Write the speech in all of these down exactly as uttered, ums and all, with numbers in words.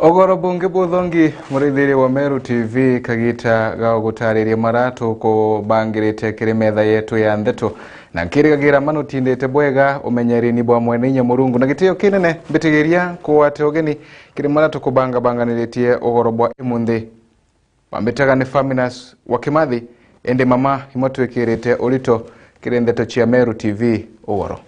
Ugoro bungi buthongi, muraithiria wa Meru T V, kagita ga gugutariria mara tukubangirite kiri metha yetu ya ndeto. Na nkirigagira ma nutindite bwega umenyerini bwa Mwene Inya Murungu. Na gitio kinene, mbitigiria kugwate ugeni kiri mara tukubangabanganiritie ugoro bwa imunthi. Bambitaga ni Faminas wa Kimathi, indi mama imwe twikirite urito kiri ndeto cia Meru T V ugoro.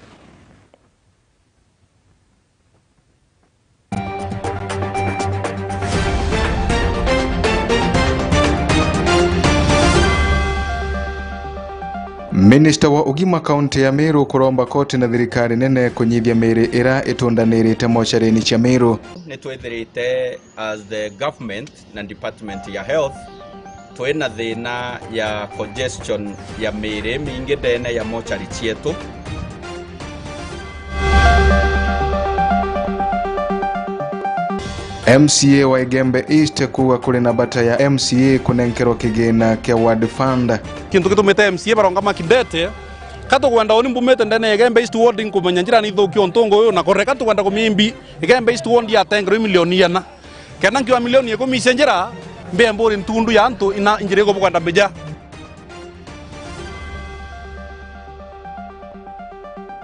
Minista wa ugima kaunti ya Meru kuromba koti na thirikari nene kunyithia miri ira itundanirite mocarini cia Meru. Nitwithirite as the government na department ya health, twina thina ya congestion ya miri mingi ndene ya mochari cietu. M C A wa Igembe East kuuga kuri na bata ya M C A kunenkerwa kigina kia ward fund. Kintu gitumite M C A barongama Kibete, ka tukwenda uni mbumite ndene ya Igembe East ward, nkumenya njira ni ithuki o ntungu uyu, na kureka tukwenda kumimbi Igembe East ward yatengerwe milioni igana. Kenda nkiwa milioni ikumi icio njira, mbie mburi ntundu ya antu ina njira ikubukwenda mbija.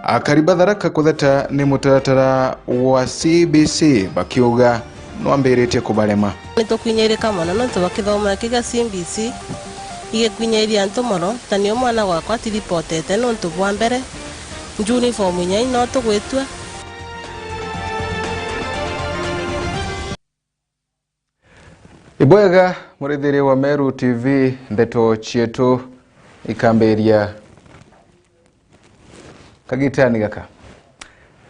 Akari ba Tharaka kutheta ni mutaratara wa C B C bakiuga nwambiritie kubarema. Nitukwinyairika mono nontu bwa kithomo giki gia C B C igikwinyairi antu mono, ta nio mwana gwakwa atiripotete nontu bwa mbere uniform inya ino tugwitua. Ibwega, murithiria wa Meru T V, ndeto cietu ikambiria kagitani gaka.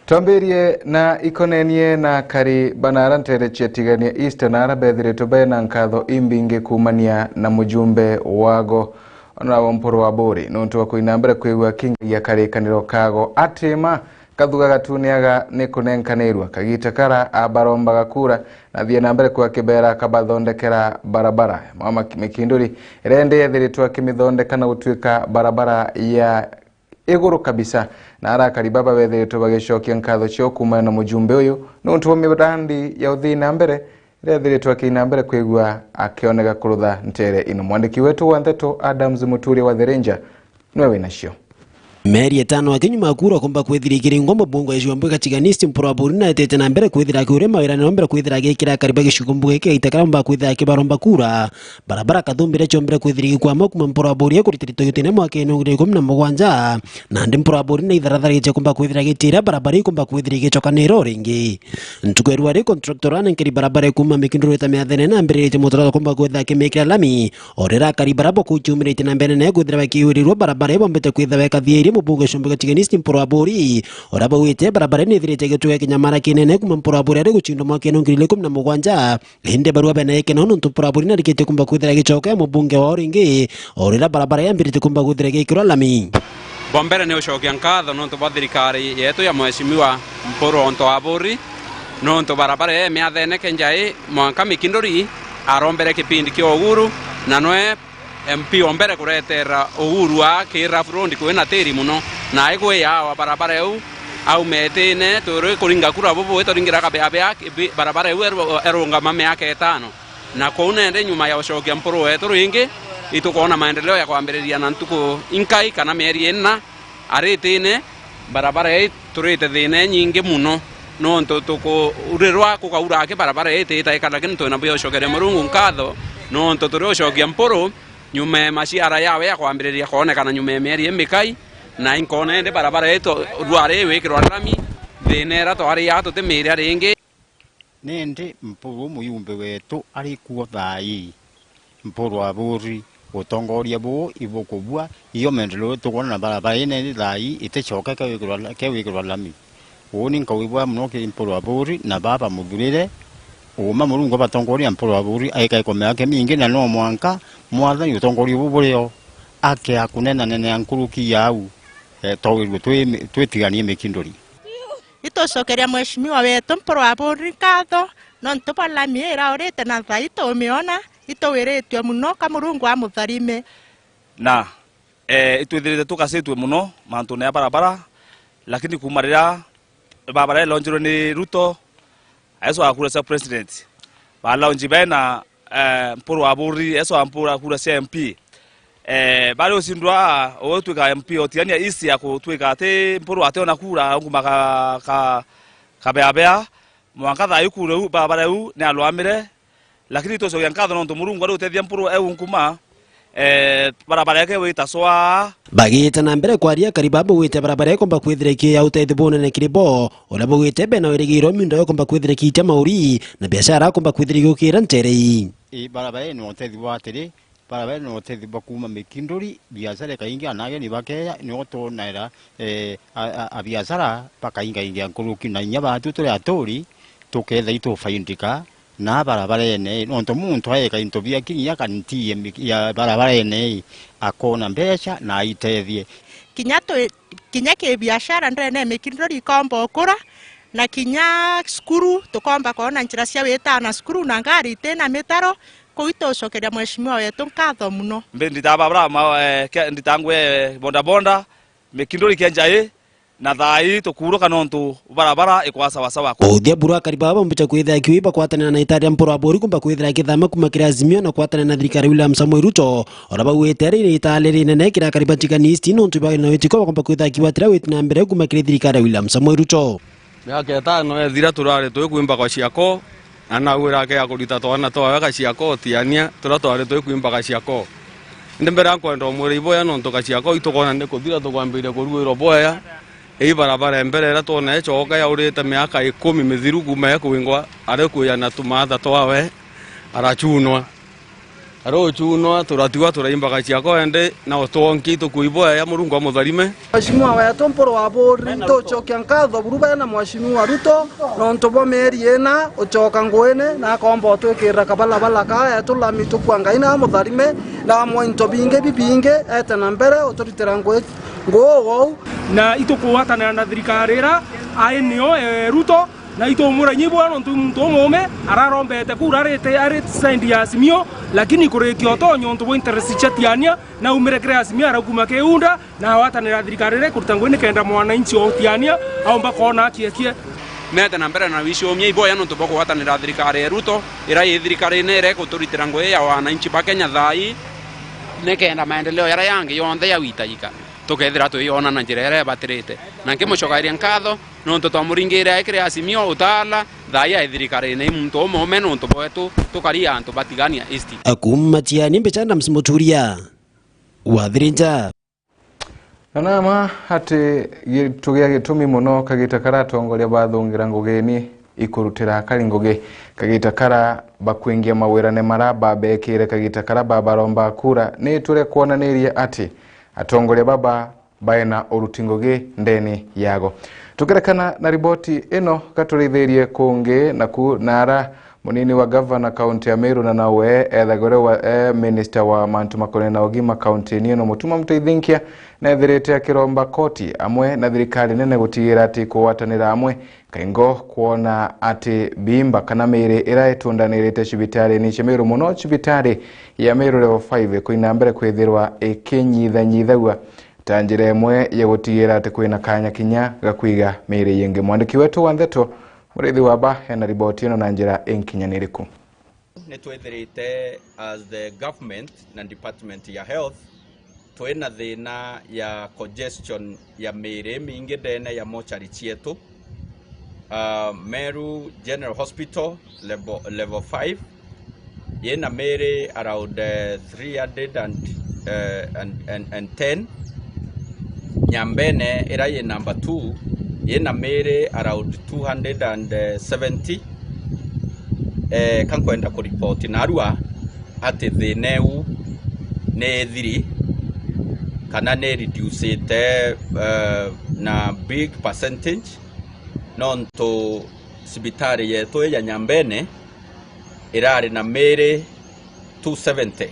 Twambirie na ikonenie na akari ba nara ntere cia Tigania East, nara bethiritwe bena nkatho imbingi kuumania na mujumbe wago, Honorable Mpuru Aburi, nuntu wa kuina mbere kwigua kingagia karikaniro kago. Atima Kathuga gatuniaga ni kunenkanirua kagita kara abarombaga kura, na athie na mbere kwakibera akabathondekera barabara. Mama Mikinduri, iria indi ethiritwe akimithondeka na gutuika barabara ya iguru kabisa, na arakari baba bethiritwe bagicokia nkatho ciao kuumana na mujumbe uyu nuntu bwa mirandi ya uthii na mbere iria ethiritwe akiina mbere kwigua akioneka kurutha ntere ino. Mwandiki wetu wa ndeto Adams Muturia wa The Ranger niwe winacio. Mieri itano aki nyuma ya kura kumba kwithira ikiringwa, mubunge wa Icua Mbuge Tigania East Mpuru Aburi naetete na mbere kwithira akiuria mawira na mbere kwithira agikira akari ba gicigo mbuge giki gaita karia umba kwithira akibaromba kura. Barabara Kathumbi iria ciombire kwithira igikwama kuma Mpuru Aburi ikuritiri toyotene mwaka ino ngiri ikumi na mugwanja, nandi Mpuru Aburi naitharatharitie kumba kwithira gitira barabara ikumba kwithira igicokanira o ringi. Ntuku ya rua ri contractor anenkeri barabara ikuma Mikinduri ta miathene na ambiriritie mutarata kumba kwithira akimikira lami. O riria akari bara bo kuu ciumiritie na mbere nayo kwithira bakiurirua barabara ibombete kwithira bekathiirie, mubunge Icua Mbuge Tigania East Mpuru Aburi, uria baugite barabara ino ithirite gituga kinyamara kinene kuma Mpuru Aburi ari gucindwa mwaka ino ngiri igiri ikumi na mugwanja. Indi barua bena ikeno nontu Mpuru Aburi narikitie kumba kwithira gicoka ya mubunge wao ringi, o riria barabara yambiritie kumba kwithira gikirwa lami. Bwa mbere ni ucokia nkatho nontu bwa thirikari yetu ya Mheshimiwa Mpuru Onto Aburi, nontu barabara ii miathene kenjai mwanka Mikinduri arombere kipindi kia Uhuru, na nwe M P o mbere kuretera Uhuru aa ki rough road kwina tiri muno, na igwi yaawa barabara iu auma itine, turi kuringa kura bubu itwaringira kabeabea, barabara iu eru-, erungama miaka itano. Na kuu nende nyuma ya ucokia Mpuru wetu ringi, itukwona maendeleo ya kwambiriria na ntuku inkai kana mieri ina ari itine. Barabara ii turite thina inyingi muno, nontu tukurirwa kukaura aki barabara ii itita ikara, lakini twina bia ucokeria Murungu nkatho, nontu turi ucokia Mpuru nyuma ya maciara yawe ya kwambiriria kwonekana nyuma ya mieri imikai, na inkona indi barabara ii tu-, rwari iwikirwa rami, thina ira twari yaa tutimiria ringi. Nindi Mpuru muyumbe wetu ari kuo thaa ii, Mpuru Aburi, utongoria buu ibukubua, iyo maendeleo tukwona na barabara ii nindi thaa ii iticoke kewikirwa, kewikirwa lami. Uuni nkauibwa muno ki Mpuru Aburi na baba muthurire, uuma Murungu abatongoria Mpuru Aburi aika ikome yake mingi, na no mwanka mwathani utongoria buu burio akia kunenanenea nkuruki ya au, eh, twawirue twi, twitiganie Mikinduri. Itucokeria mheshimiwa wetu Mpuru Aburi nkatho nontu bwa lami iraurite na thaa ii tumiona, ituwiritue muno ka Murungu amutharime. Na, eh, itwithirite tukacitue muno mantune ya barabara, lakini kuuma riria barabara ilonjirwe ni Ruto, Yesu agakura cia president, Ba launch bena, eh, Mpuru wa Buri, eso ampura kura cia M P. Eh, bari ucindwa ugutwika M P o Tigania East ya kutwika ati Mpuru ationa kura, nguma ka, ka, kabeabea. Mwanka thaa iu kura iu, barabara iu ni alwamire. Lakini tucokia nkatho nontu Murungu ari utethia Mpuru eu nkuma, eh, barabara yake wita swaa. Bagiita na mbere kwaria, akari baba bauite barabara ikomba kwithira iki ya utethio bunene kiri bo, uria bauite bena wirigiro miunda yokomba kwithira ikiitia mauri, na biashara akomba kwithira igiukira ntere ii. Ii, barabara ii ni utethio bwa atiri, barabara ii ni utethio bwa kuuma Mikinduri, biashara ikaingia na ageni bakeeja, nio twonaira, eh, a, a, a biashara bakaingaingia nkuruki, na inya baatu turi aturi, tukethira itufaidika na barabarene, nontu muntu aeka into bia kinya kantie mi-, ya barabarene, akona mbeca na aitethie. Kinya twi-, kinya ki biashara ndene ya Mikinduri ikomba ukura, na kinya cukuru tukomba kwona njira cia witana cukuru na ngari itina mitaro. Kuu itucokeria mheshimiwa wetu nkatho muno. Mbi nditaa babura ma-, eh, ke-, nditaa ngwe bodaboda, Mikinduri kia njai, na thaa ii tukuuruka nontu barabara ikwa sawasawa. Uthia buru akari baba baumbite kwithira kiwi bakwatanira na itaria Mpuru wa Buri kumba kwithira kithama kuma kiri Azimio na kwatanira na thirikari William Samoei Ruto, ora bauite ari ni itaa rinene kiri akari ba Tigania East nontu bari na witiko bakomba kwithira kiwatira witi na mbere kuma kiri thirikari William Samoei Ruto. Miaka itano ethira turari tuikwimba kwa ciako, na nagwira ake ya kurita twana twawe gaciako Tigania, turia twari tuikwimba gaciako. Indi mbere nkwenda umwira iboya nontu gaciako itukona ni kuthira tukwambiria kuruirwa boya. Ii barabara mbere iria twona icoka yaurite miaka ikumi mithiru kuma ikwingwa, ari kuya na tumatha twawe, arachunwa. Aruchunwa, turatigwa turaimbaga ciako ende, na utwonki tukuiboya ya Murungu amutharime. Mheshimiwa wetu Mpuru wa Buri, tucokia nkatho buru bena Mheshimiwa Ruto, nontu bwa mieri ina ucoka nguine, na akomba utwikirira kabalabala ka etu lami tukua Ngai na amutharime, na amwe into bingi bibingi, ete na mbere uturitira ngui, nguu wou. Na itukugwatanira na thirikari ira ai nio, eh, Ruto, na itumura inya ibwega nontu i muntu umuume ararombete kura arite, ari side ya Azimio, lakini kurikia utonyo untu bwa interest cia Tigania, na aumire kiri Azimio araukuma kiunda, na agwatanira thirikari iria ikuruta ngui nikenda mwananchi o Tigania aumba kwona aki ekie. Nete na mbere na wicumia iboya nontu bwa kugwatanira thirikari ya Ruto, ira i thirikarine iria ikuturitira ngui ya wananchi ba Kenya thaa ii, nikenda maendeleo jaria yangi yonthe ya witajika tukethira tuyona na njira iria ibatirite. Na nkimucokairia nkatho nontu twamuringire aikire Azimio utala thaa ii ai thirikarine i muntu umuume nontu bwetu tukari antu ba Tigania East. Kuuma Tigania, mbica Adams Muturia wa Thirinja. Na nama ati gitugia gitumi mono kagita kara atongoria bathungira ngugini ikurutira akari ngugi, kagita kara bakwingia mawirane mara babekire, kagita kara babaromba kura, ni turia kwonanirie ati atongoria baba baina uruti ngugi ndene yago. Tukirekana na riboti ino, gaturithirie kungi naku nara munini wa gavana kaunti ya Meru, na nawe ethagirwe wa, e minister wa mantu makonene na ugima kaunti-ini ino, Mutuma Muteithinkia, nethirite akiromba koti amwe na thirikari nene gutigira ati kugwatanira amwe kaingo kwona ati bimba kana miri ira itundanirite cibitari-ini cia Meru, muno cibitari ya Meru Level five, kuina mbere kwithirwa ikinyithanyithagua ta njira imwe ya gutigira ati kwina kanya kinya ga kwiga miri yingi. Mwandiki wetu wa ndeto, Muriithi Wamba, ena riboti ino na njira inkinyaniriku. Ni twithirite as the government na department ya health twina thina ya congestion ya miri imingi ndene ya mortuary cietu. Ah, Meru General Hospital level, level five yina miri around, eh, three hundred and, eh, and, and, and ten. Nyambene ira yi number two yina miri around two hundred and seventy. Eh, ka nkwenda kuripoti narua ati thina iu ni ithiri kana ni reducite, eh, na big percentage, nontu cibitari yetu ii ya Nyambene irari na miri two seventy,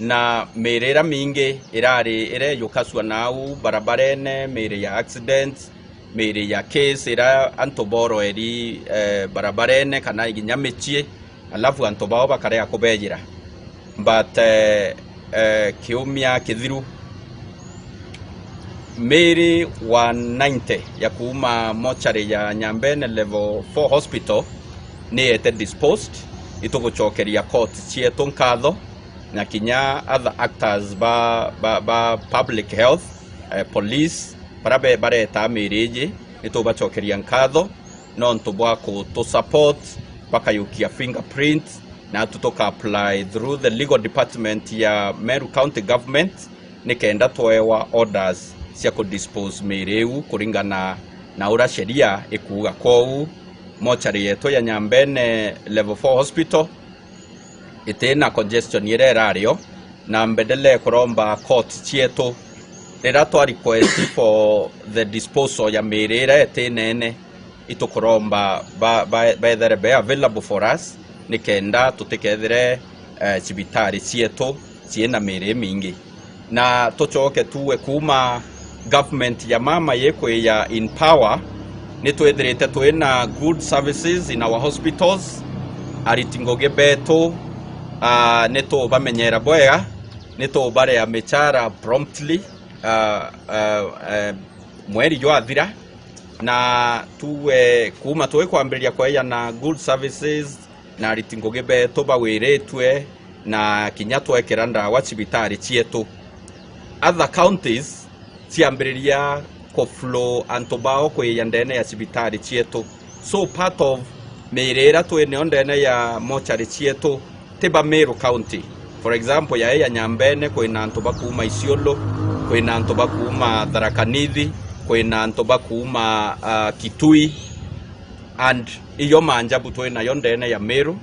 na miri iria mingi irari ireyukasua nau barabarene, miri ya accident, miri ya case iria antu boroeri, eh, barabarene kana iginya micii, alafu antu bao bakarega kubejira. But, eh, eh, kiumia kithiru, miri one ninety ya kuuma mortuary ya Nyambene Level four Hospital Ni ete disposed, itugucokeria court cietu nkatho, na kinya other actors ba, ba, ba public health, eh, police, bara be-, bareta miri iji, nitubacokeria nkatho nontu bwa kutu support bakayukia fingerprint, na tu tuka apply through the legal department ya Meru County Government, nikenda twewa orders cia ku dispose miri iu kuringana na uria sheria ikuuga. Kwou mochari yetu ya Nyambene Level four Hospital iti na congestion iria irario, na mbendele kuromba court cietu, riria twa request for the disposal ya miri iria iti nene, itukuromba ba-, ba-, bethere be available for us, nikenda tutikethire, eh, cibitari cietu ciina miri imingi. Na tucoke tuuge, kuuma government ya mama yikwiya in power, nitwithirite twina good services in our hospitals. Ariti ngugi betu, ah, nitubamenyera bwega, nitubarea michara promptly, ah, ah, eh, mweri jwathira, na tuuge kuuma twikwambiriria kweya na good services, na ariti ngugi betu bawiritue, na kinya twekira ndawa cibitari cietu. Other counties ciambiriria ku flow antu bao kwiya ndene ya cibitari cietu. So part of miri iria twinio ndene ya mochari cietu ti ba Meru County. For example, yai ya Nyambene, kwina antu ba kuuma Isiolo, kwina antu ba kuuma Tharaka Nithi, kwina antu ba kuuma, ah, Kitui, and iyo manjabu twinayo ndene ya Meru.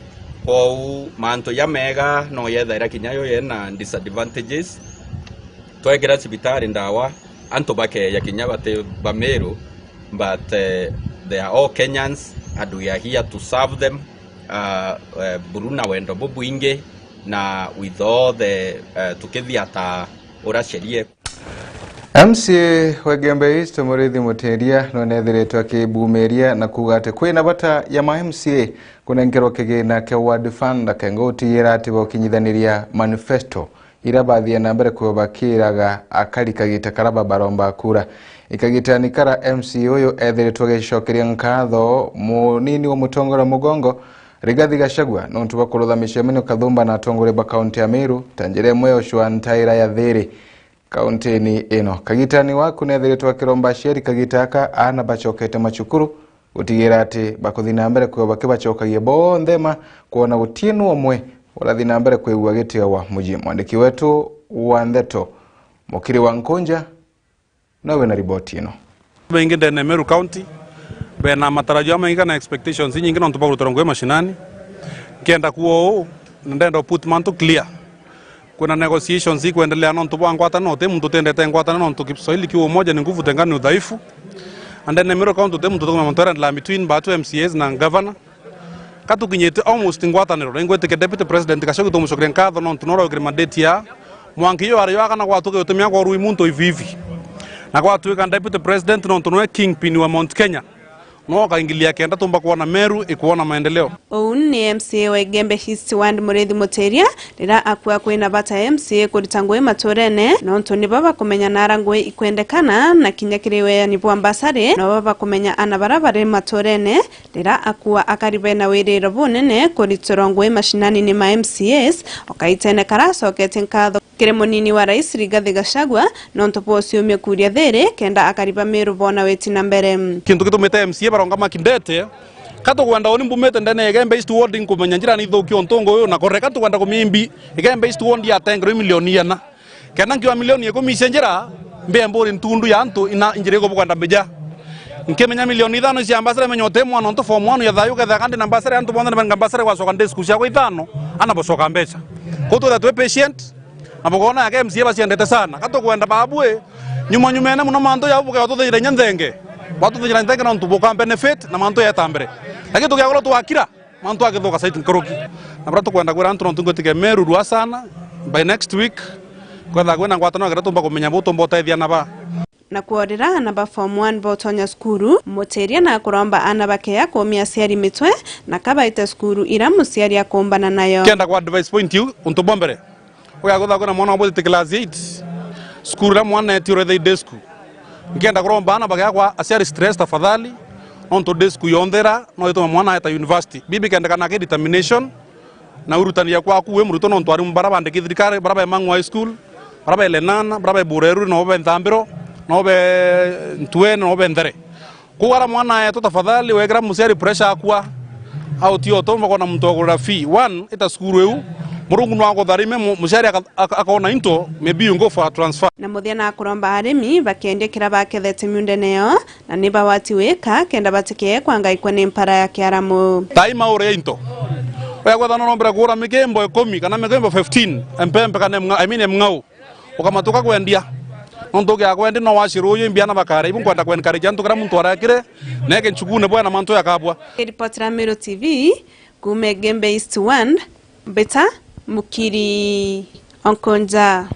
Kwou mantu ja mega no yethaira kinya yo yena disadvantages. Twekira cibitari ndawa, antu bakeya kinya bati ba Meru, but, eh, they are all Kenyans and we are here to serve them, uh, eh, buru na wendo bubwingi, na with all the, eh, tukithiataa uria sheria. M C A wa Igembe East, Muriithi Mutiria, nonethiritwe akibumiria na kuuga ati kwina bata ya ma M C A kunenkerwa kigina kia Ward Fund, akenga gutigira ati baukinyithaniria manifesto iria bathie na mbere kwithirwa bakiraga akari kagita karia babaromba kura. Ikagitani karia M C A uyu ethiritwe agicokeria nkatho munini wa mutongoria mugongo, Rigathi Gachagua, nontu bwa kurutha micemanio kathumba na atongoria ba kaunti ya Meru, ta njira imwe ya ucua ntaira ya thiiri. Kaunti-ini ino, kagitani waku nethiritwe akiromba aciari kagita aka aana bacokete macukuru, gutigira ati bakuthi na mbere kwithirwa bakibacokagia bonthe ma kwona guti nu umwe urathi na mbere kwigua agitiawa mucii. Mwandiki wetu wa ndeto, Mukiri wa Nkunja, nowe wina riboti ino. Baingi ndene ya Meru County bena matarajio jamaingi kana expectations inyingi nontu bwa kurutirwa ngugi mashinani. Nkienda kuuga uu, na ndenda u put mantu clear. Kwina negotiations ikwendelea nontu bwa ngwataniro, uti muntu utendete ngwataniro nontu Kiswahili kiuga umoja ni nguvu, utengano ni udhaifu. And then Meru County uti muntu tukumenya mantu jaria between batu M C As na governor. Ka tukinyite almost ngwataniro, na ingwitikia Deputy President Gachagua tumucokeria nkatho nontu nora wikire mandate ya mwanki yo ari yo akana gwatuka utumia kwa rui muntu ivi ivi. Na gwatuika Deputy President nontu nwe kingpin wa Mount Kenya. No kaingilia kenda tumba kuona Meru ikuona maendeleo. Uu ni M C A wa Igembe East Ward Muriithi Mutiria, riria akua kwina bata M C A kurita ngugi maturene, nontu nibo bakumenya nara ngugi ikwendekana na kinya kiri weani bwa mbasari, nobo bakumenya ana bara bari maturene, riria akua akari bena wiriro bunene kuritirwa ngugi mashinani ni ma M C As, o kagitene karia acoketie nkatho kiri munini wa rais Rigathi Gachagua, nontu bwa uciumia kuria thiiri kenda akari ba Meru boona witi na mbere. Kintu gitumite M C A barongama kindete, ka tukwenda uni mbumite ndene ya Igembe East Ward, nkumenya njira ni ithuki o ntungu uyu na kore, ka tukwenda kumimbi Igembe East Ward yatengerwe milioni igana. Kenda nkiuga milioni ikumi cia njira, mbie mburi ntundu ya antu ina njira ikubukwenda mbija. Nkimenya milioni ithano cia mbasari, menya uti mwana untu form one ya thayu, ukethira kandi na mbasari, antu bonthe ni benga mbasari, gwacoka ndi cukuru ciakwa ithano, ana bucoka mbeca. Kwou twitha twi patient, na bukona yake M C A baciendete sana. Ka tukwenda babu i, nyuma nyumene muno mantu jau bukega tuthinyira inya nthenge. Bwatuthinyira nthenge nontu buka benefit na mantu yeta mbere. Lakini tukiakorwo twakira, mantu agithuka site nkuruki. Na bara tukwenda kwira antu nontu ngwitikia Meru rua sana, by next week, kwetha kwina ngwataniro kenda tumba kumenya bu tumba utethia na ba. Na kworira ana ba form one botonya cukuru, Mutiria na kuromba ana bakeya kuumia aciari mitwe, na kabaite cukuru ira muciari akumbana nayo. Kenda kwa advice point iu, untu bwa mbere, ugakutha kwina mwana wabwitite class eight, cukuru ira mwana eti urethe day school. Nkienda kuromba ana bakeya kwa aciari stress tafadhali, Nontu day school yonthe ira no itume mwana aeta university. Bibi kendekana ki determination na urutani ya kwaku wi murutwo, nontu arimu bara bandiki thirikari, bara be Mang'u High School, bara be Lenana, bara be Bureru, no be Nthambiro, no be Ntuene, no be Nthere. Kwou ara mwana aetwa, tafadhali wekira muciari pressure akua, au ti otomba kwona muntu wa kugurira fee. One, ita cukuru iu, Murungu no agutharime, mu-, muciari aka-, aka-, akona into, maybe you go for a transfer. Na muthia na akuromba arimi bakendia kira bakethete miundene yo, na ni bawati wika kenda batikee kwangaikwa ni mpara ya kiaramu. Tai maure ya into. Wegwetha no nombere kugura mikimbo ikumi kana mikimbo fifteen, empempe kana emng'a-, I mean emng'au. Ukamatuka kwendia. Nontu ugia kwendi no wacirwe uyu imbiana bakare. Ibu nkwenda ku encourage antu kira muntu arekire, neke nchukune bwena mantu yakabwa. Ripoti ra Meru T V, kuuma Igembe East one, Mbita Mukiri Onkonja.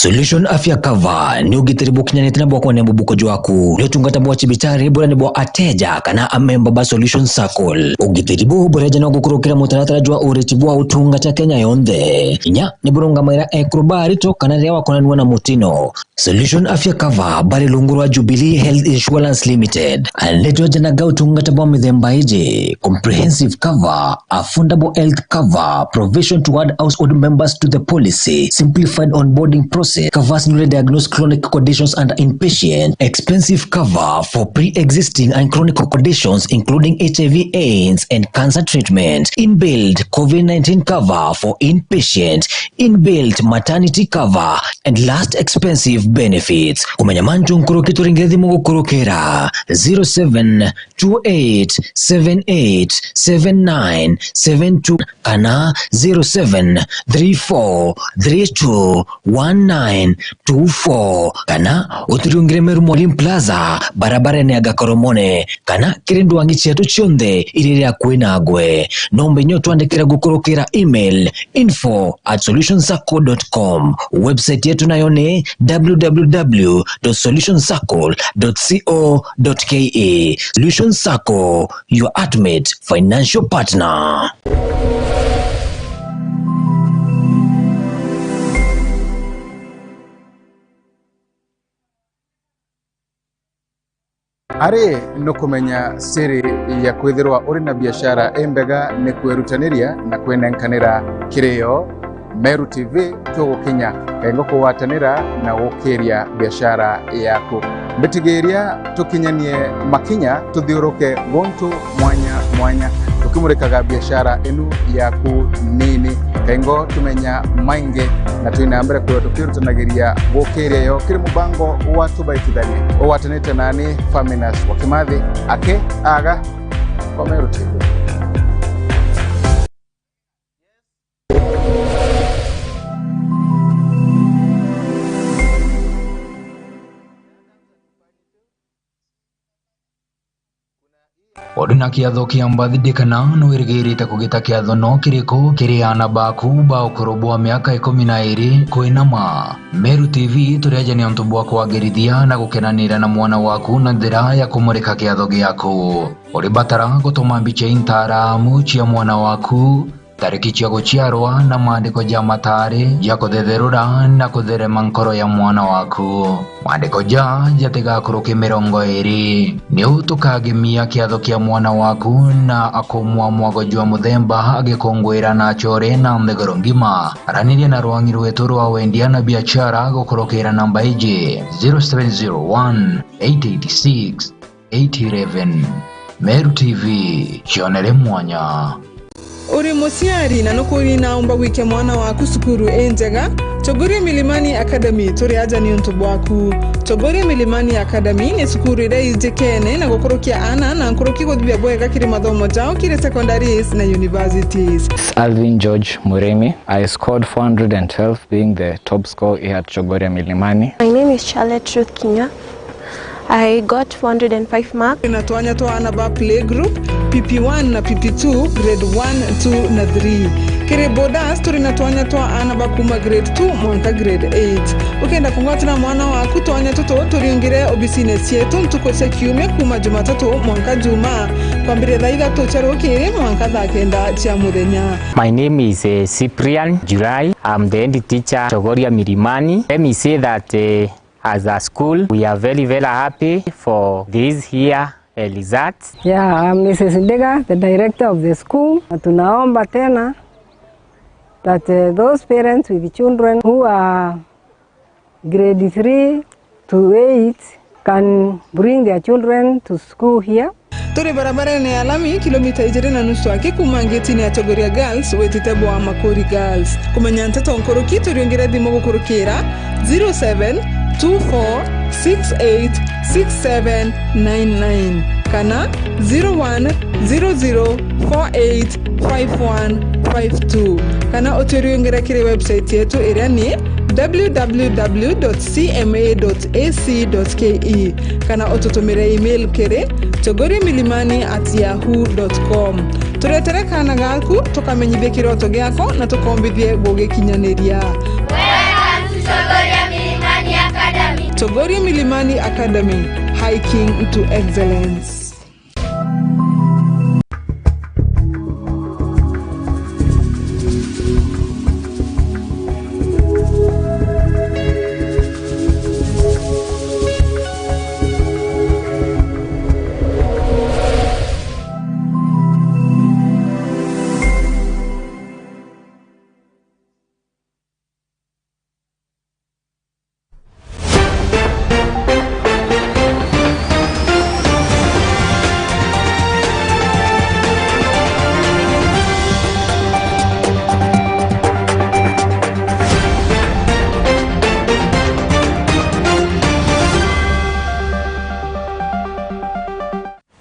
Solution Afya Cover ni ugitiri bukinyanite na bwa kwania mubuko jwaku. Ni utungata bwa cibitari buria ni bwa ateja kana amemba ba Solution Circle. Ugitiri buu bureja no gukurukira mutaratara jwa uriti bwa utungata Kenya yonthe. Kinya ni burungamaira ekuru ba arito kana riria wakonanua na mutino. Solution Afya Cover bari rungu rwa Jubilee Health Insurance Limited. Nitwejanaga utungata bwa mithemba iji: comprehensive cover, affordable health cover, provision to add household members to the policy, simplified onboarding process, covers newly diagnosed chronic conditions under inpatient, expensive cover for pre-existing and chronic conditions including H I V AIDS and cancer treatment, inbuilt COVID nineteen cover for inpatient, inbuilt maternity cover, and last expensive benefits. Kumenya mantu nkuruki, turingire thimu gukurukira zero seven two eight seven eight seven nine seven two kana zero seven three four three two one nine two four, kana uturiungire Meru Molim Plaza, barabarene ya Gakoromone, kana kiri ndwangi cietu cionthe iria iri akui nagwe. Nomba inya utwandikira gukurukira email info at solution circle dot com. Website yetu nayo ni w w w dot solution circle dot co dot k e. Solution Circle, your ultimate financial partner. Ari nukumenya siri ya kwithirwa uri na biashara imbega ni kwirutaniria na kwinenkanira kiri yo. Meru T V tugukinya kengo kugwatanira na gukiria biashara yaku. Mbitigiria tukinyanie makinya tuthiuruke guntu mwanya mwanya, tukimurikaga biashara inu yaku nini. Kengo tumenya maingi na twina mbere kwithirwa tukirutanagiria gukiria yo kiri mubango wa Tubaitithanie ugwatanite nani Faminas wa Kimathi aki aga kwa Meru T V. Uri na kiatho kia birthday kana nwirigirite kugita kiatho no kiriku kiri aana baku ba ukuru bwa miaka ikumi na iri kwinama? Meru T V turiaja ni untu bwa kwagirithia na gukenanira na mwana waku na njira ya kumurika kiatho giaku. Uribatara gutuma mbicha intaramu cia mwana waku, tariki cia guciarwa na maandiko ja matari ja kuthetherura na kutherema nkoro ya mwana waku. Maandiko ja jatigakuruke mirongo iri. Niu tukagemia kiatho kia mwana waku na akumwa mwago jwa muthemba agikunguira na achore na nthiguru ngima. Araniria na rwangi rwetu rwa wendia na biachara gukurukira namba iji, zero seven zero one, eight eight six, eight eleven. Meru T V, cionere mwanya. Uri muciari na nukwina umba gwikia mwana waku cukuru injega? Chogoria Milimani Academy turi aja niuntu bwaku. Chogoria Milimani Academy ni cukuru iria ijikene na gukurukia aana na nkuruki guthithia bwega kiri mathomo jao kiri secondaries na universities. Alvin George Murimi. I scored four hundred and twelve, being the top score here at Chogoria Milimani. My name is Charlotte Ruth Kinya. I got four hundred and five marks. Twina twanya twa aana ba playgroup, P P one na P P two, grade one, two na three. Kiri boarders, turi na twanya twa aana ba kuma grade two mwanka grade eight. Ukenda kungwatira mwana waku twanya tutu, turiungire obisine cietu ntuku cia kiumia kuma Jumatatu mwanka Juma, kwambiria thaa ithatu cia rukiri mwanka thaa kenda cia muthenya. My name is, eh, Cyprian July. I'm the head teacher Chogoria Milimani. Let me say that, eh, as a school, we are very, very happy for this year, eh, results. Yeah, I'm Missus Ndiga, the director of the school. Na tunaomba tena that, eh, those parents with children who are grade three to eight can bring their children to school here. Turi barabarene ya lami, kilomita ijiri na nusu aki kuma ngitini ya Chogoria Girls witite bwa Makuri Girls. Kumenya nteto nkuruki, turiungire thimu gukurukira zero seven two four six eight six seven nine nine kana zero one zero zero four eight five one five two, kana uturiungire kiri website yetu iria ni w w w dot c m a dot a c dot k e, kana ututumire email kiri chogoria milimani at yahoo dot com. Turetere kaana gaku, tukamenyithie kiroto giako na tukombithie gugikinyaniria. Welcome to Chogoria Milimani Academy. Chogoria Milimani Academy, hiking to excellence.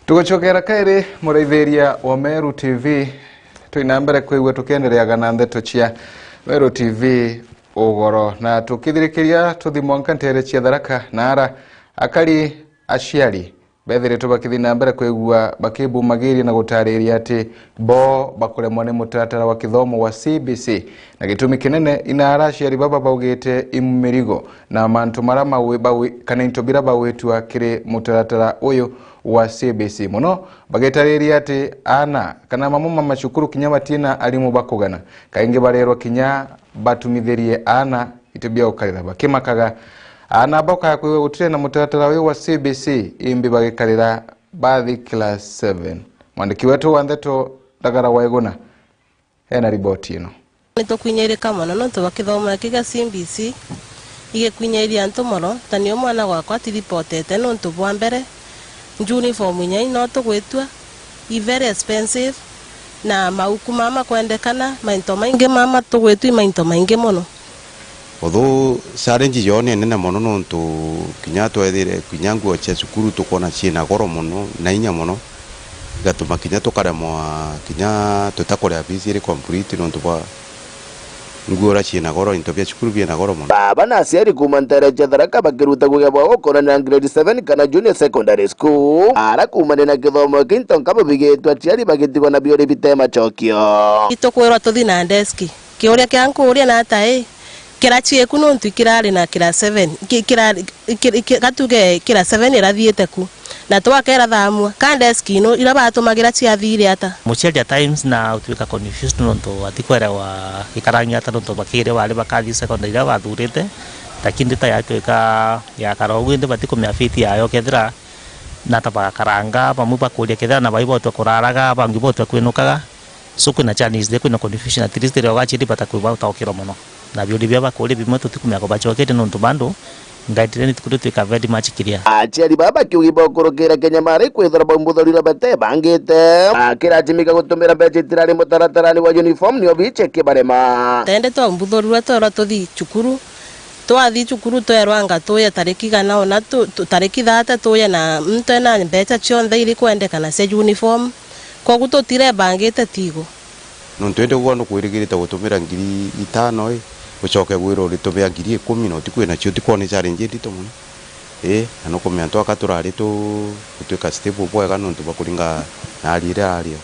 Tugucokera kairi, muraithiria wa Meru T V, twina mbere kwigua tukiendereaga na ndeto cia Meru T V ugoro, na tukithirikiria tuthi mwanka ntere cia Tharaka, na ara akari aciari bethiritwe bakithi na mbere kwigua bakibumagiria na gutariria ati bo bakuremwa ni mutaratara wa kithomo wa C B C, na gitumi kinene ina ara aciari baba baugite imirigo na mantu mara mawi-, bawi-, kana into bira bawitwa kiri mutaratara uyu wa C B C. Muno bagitariria ati aana kana mamwe ma macukuru kinya batina arimu ba kugana, kaingi barerwa kinya batumithirie aana into bia gukarira bakimakaga. Aana bakaya kwigua gutire na mutaratara uyu wa C B C, imbi bagikarira bathi class seven. Mwandiki wetu wa ndeto Ndagara wa Iguna ena riboti ino. Ni tukwinyirika mono nontu bwa kithomo giki gia C B C igikwinyiriria antu mono, ta niu mwana gwakwa atiripotete nontu bwa mbere, uniform inya ino tugwitua i very expensive, na mauku mama kwendekana, mainto maingi mama tugwitua i mainto maingi mono. Although challenge yo ni nene mono nontu kinya twethire kinya nguo cia cukuru tukwona ciina goro mono na inya mono, igatuma kinya tukaremwa kinya tutakuria fees iri complete nontu bwa nguo uria ciina goro, into bia cukuru biina goro mono. Baba na aciari kuuma ntere cia Tharaka bakiruta gugia bwa gukorania na grade seven kana junior secondary school, ara kuumania na kithomo giki into nka babigitwe aciari bagitigwa na biuri bite macokio. Itukwirwa tuthi na deski. Kiuria kia nkuuria ni ata ii? Kirachi giaku nontu ikirari na kira seven, ki-, kirari, ki-, ki-, gatuge kira seven irathiite ku. Na twakera thamua, ka desk ino ira batumagira ciathire ata? Muciari at times na utwika confused nontu atikwerewa ikarangi ata nontu bakiri bari bakathi secondary iria bathurite, lakini ta yatwika yakara uguo indi batikumenya fate yayo kethira nata bagakaranga, bamwe bakuria kethira na bai botwe kuraraga, bangi botwe kwinukaga. So kwina challenges there, kwina confusion, at least riria ugachiri bata kwiba utaukirwa mono. Na biuri bia bakuri bimwe tutikumenya kubacokeria nontu bado Ngaitire ni tukuri twika very much clear. Aciari baba bakiugi bakurukira Kenya mari kwithira baumbuthurirwe batebangite. Akiratimika gutumira mbeca itirari mutaratarani wa uniform nio biche kibarema. Tende twaumbuthurua twerwa tuthi cukuru. Twathi cukuru twerwa anga tuye tariki igana ona tu-, tu-, tariki thate tuye na muntu ena mbeca cionthe iri kwendekana cia uniform. Kogu tutirebangite tigo. Nontu indi ugwa nukwirigirite gutumira ngiri itano i, ucoke gwirwa uritumia ngiri ikumi na utikwina cio, utikwona i challenge indito mono. Ii, na nukumenya antu aka turari tu-, gutwika stable bwega nontu bwa kuringa na hali iria ario.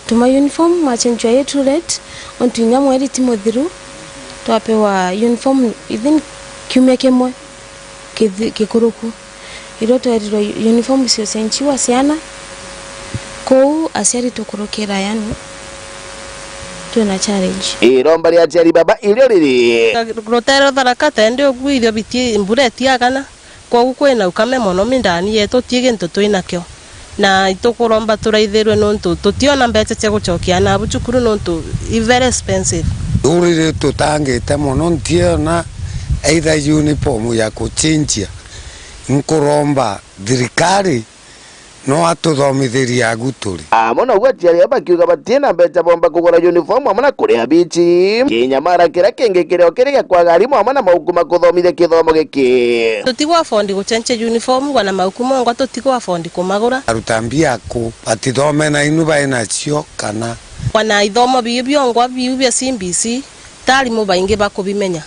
Tuma uniform machenjwa yetu red, ontu inya mweri ti muthiru, twapewa uniform within kiumia kimwe kithi-, gikuruku. Irio twerirwe uniform ciocenjiwa ciana, kou aciari tukurukira, yani, twina challenge. Iromba ria aciari baba irio riri. Rutere Tharaka tende uguo irio biti mbura itiagana. Kwogu kwina ukame mono mindani yetu, ti gintu twinakio. Na itukuromba turaithirwe nontu tutiona mbeca cia gucokia ana abu cukuru nontu i very expensive. Uriri tutangite mono, ntiona either uniform ya kuchinjia. Nkuromba thirikari no atuthomithirie agu turi. Amwe noguo aciari aba bakiuga batina mbeca bomba kugura uniform amwe na kuria bichi. Kinyamara kiria kingi kirio kiri gia kwaga arimu amwe na mauku ma kuthomithia kithomo giki. Tutigu afford gucenjia uniform, wana mauku mongwa tutigu afford kumagura. Aruta mbia ku batithome na inu bai nacio kana? Wana ithomo biu biongwa biu bia C B C, ta arimu baingi bakubimenya.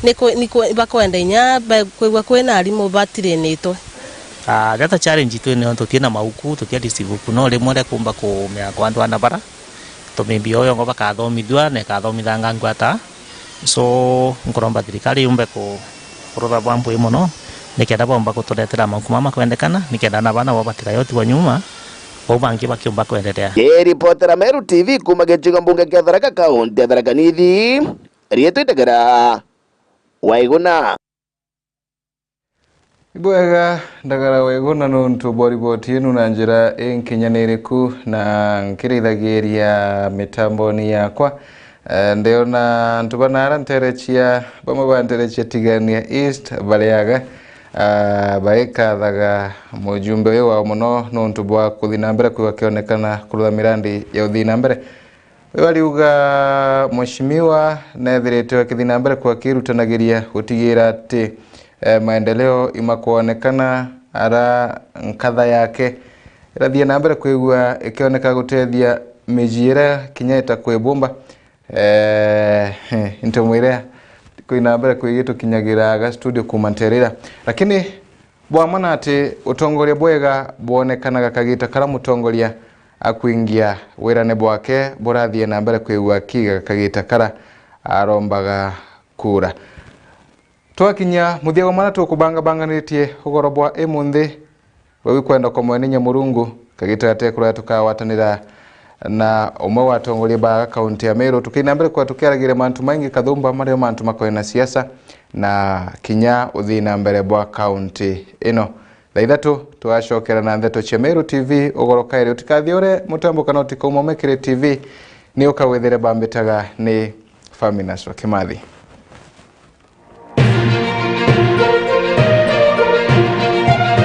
Ni ku-, ni ku-, bakwenda inya ba-, kwigua kwina arimu batirinitwe. Ah, riria ta challenge twina yo, tutina mauku, tutia receive buku, no rimwe ria kumba kumea kwa andu ana bara, tumimbia uyo ngo bakathomithua na ikathomithanga ngwata. So, nkuromba thirikari yumbe ku-, kurutha bwa mpwi mono, nikenda bomba kuturetera mauku mama makwendekana, nikenda na bana bo batigayotigwa nyuma, bau bangi bakiumba kwenderea. Kiripotera Meru T V kuma gicigo mbunge kia Tharaka, kaunti ya Tharaka Nithi, rietwa Ndagara Waiguna. Ibwega, Ndagara Waiguna, nontu bwa riboti yenu na njira inkinyaniriku na nkirithagiria mitamboni yakwa. Eh, ndiona antu bana ara nterechia, bamwe banterechia Tigania East, bariaga, ah, baikathaga mujumbe uyu wao mono nontu bwa kuthi na mbere kwigua kionekana kurutha mirandi ya uthi na mbere. We bariuga mheshimiwa neethiritwe akithi na mbere kwa kirutanagiria gutigira ati, eh, maendeleo imakwonekana ara nkatha yake irathie na mbere kwigua ikioneka gutethia miji iria kinya itakwibumba. Eh, eh, intu mwire kwi na mbere kwigitukinyagira ga studio kuma Nterera. Lakini bwamwe na ati utongoria bwega bwonekanaga kagita kara mutongoria akwingia wirane bwake burathie na mbere kwigua kiga kagita kara arombaga kura. Twakinya muthia gwa mwana tukubangabanganitie ugoro bwa imunthi, we wikwenda kumweninya Murungu, kagita gate kuria tukawatanira na umwe wa atongoria ba kaunti ya Meru, tukiina mbere kwa tukiaragiria mantu maingi kathumba mario mantu makoe na siasa na kinya uthii na mbere bwa kaunti ino. Thaa ithatu tugacokera na ndeto cia Meru T V ugoro kairi. Utikathiure mutambo kana utikaumome kiri T V, ni ukawithire bambitaga ni Faminas wa Kimathi.